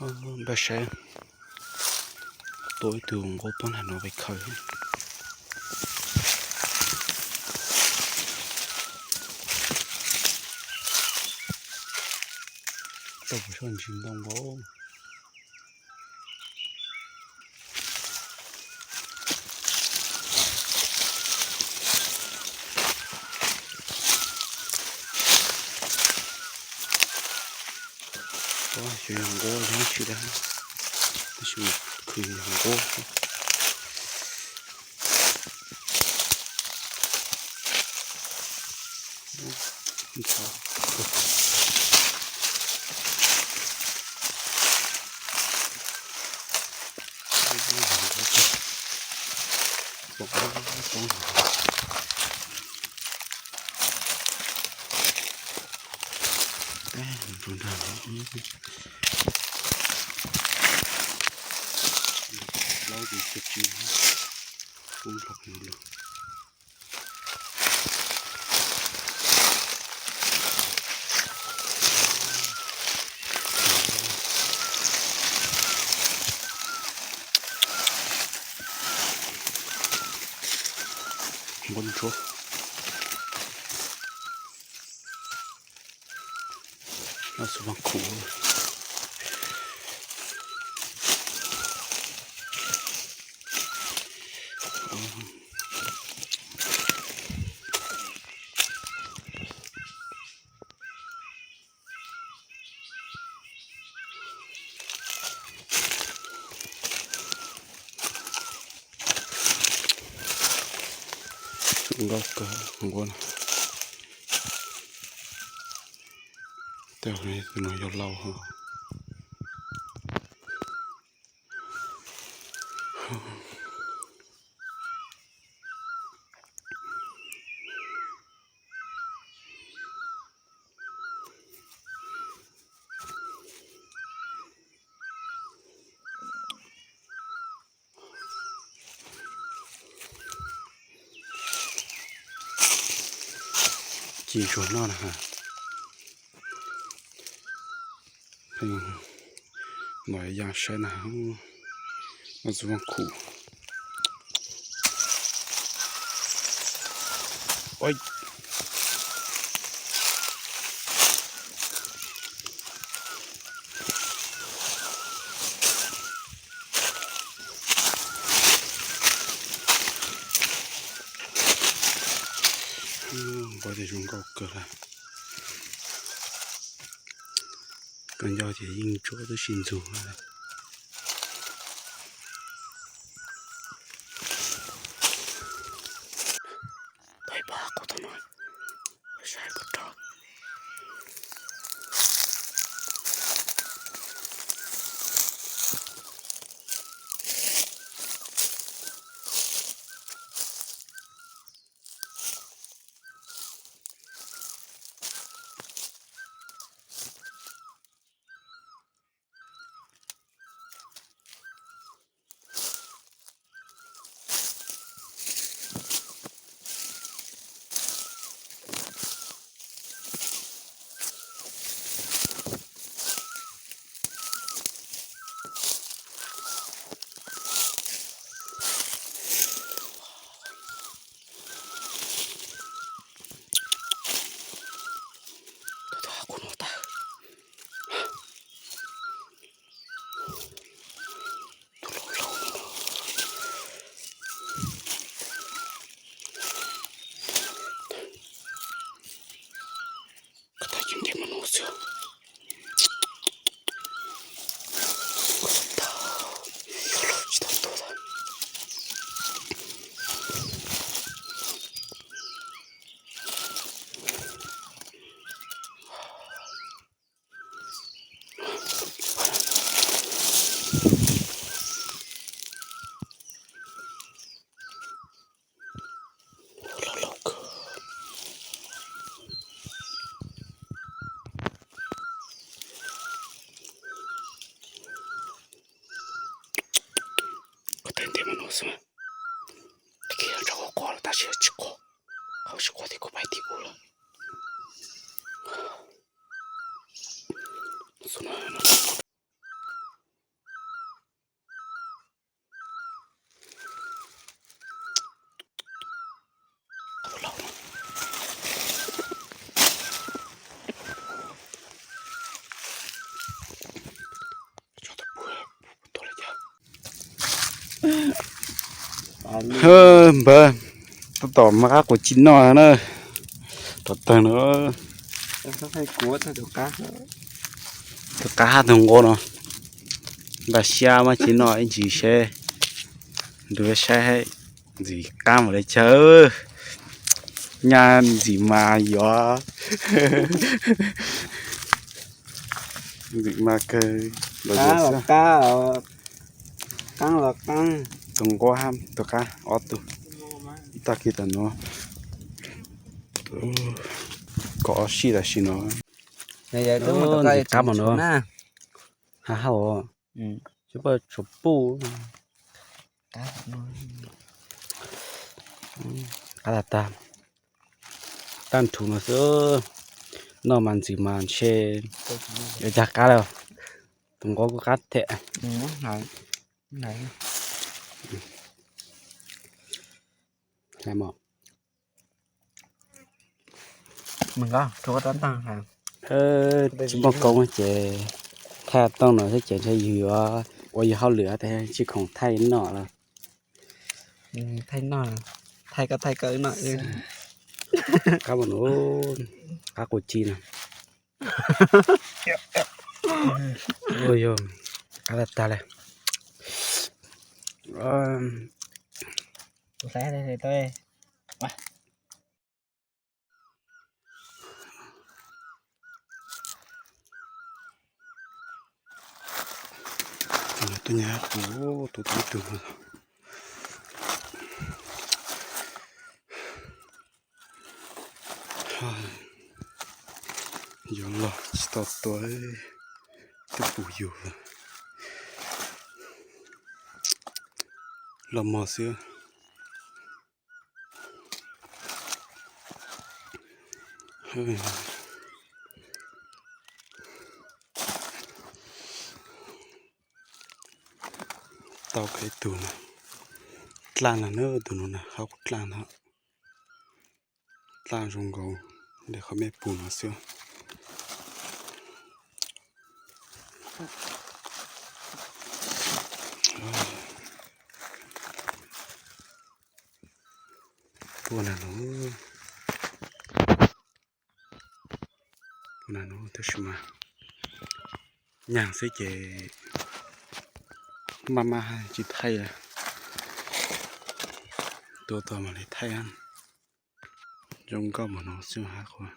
Npaj saib, tua ib tug nquab pob nag no peb khaws. Tau pom soj ntsis ntoo nkaus. Xyov yog nquab los tsis dab, tab sis mas khwv yog nquab. Plaub tus cog tsw kub hlob no lug. Npua ntsuab. Los xub vaj khuv. Zoo nkauj kawg nquab no. Tej tus no yog lauj. Ci ntsuag noj na. Los ya saib na, noj xub vaj khuv. Npua ces zoo nkauj kawg lawm. Koj ncauj ces yeej ntsuab tib si ntxug. Tau ib pob qub tau no, saib puas rog. Tus tau qub no tag. Tus laus laus. Koj tau ces ntes mos nus xwb. Koj tau, yog los tsis tau tuag tag. Laus laus kawg. Koj tau ntes mos nus xwb mas. Tag kis yog rau kuv quaj los tab sis tsis quaj. Qhov tsis quaj ces kuv pais tim kuv lawm. Xub no. Hab, npawg, tab tom muab qab quav ci noj na. Rov tawg no. Tus qab hab tus nquab no. Npaj siab muab ci noj ib ntsis seb, ntu saib ntxim qab npaum li cas. Nyaj ntxim mas yuav, ntxim mas kawg. Los qab los qab, qab los qab. Tus nquab hab tus qab ob tug, ib tag kis tam no. Kom ob sij tam sim no. Ntxim qab mas no. Ha ha os. Tsis pom tshuav puj. Qab tag tag. Tag nrho no xwb. Noj mas ntxim mas ntshe yuav cag qab lawm. Tus nquab kuj qab thiab. Tsis muaj koob ces thaj tooj no xwb ces ntshe yus yuav ua yus hauj lwm tab tsis khoom thaij noj lawm. Thaij noj, thaij koj thaij koj noj. Qab mas no, qab quav ci no. Ua yog qab tag tag li. Tuaj nyab kuv tus tib tug no. Yuav los tsis tau tua, twb pum yus lawm. Los mog xwb. Tau kiag ib tug na. Dlaj no na, tus no na, hauv kuv dlaj no. Dlaj zoo nkaus li qhov mej pum no xwb. Puag nag no, puag nag no tab sis mas nyaag xwb ces maj maj tsis thaij lawm. Tua tau mam li thaij. Zoo nkauj npaum no xwb hab qhov.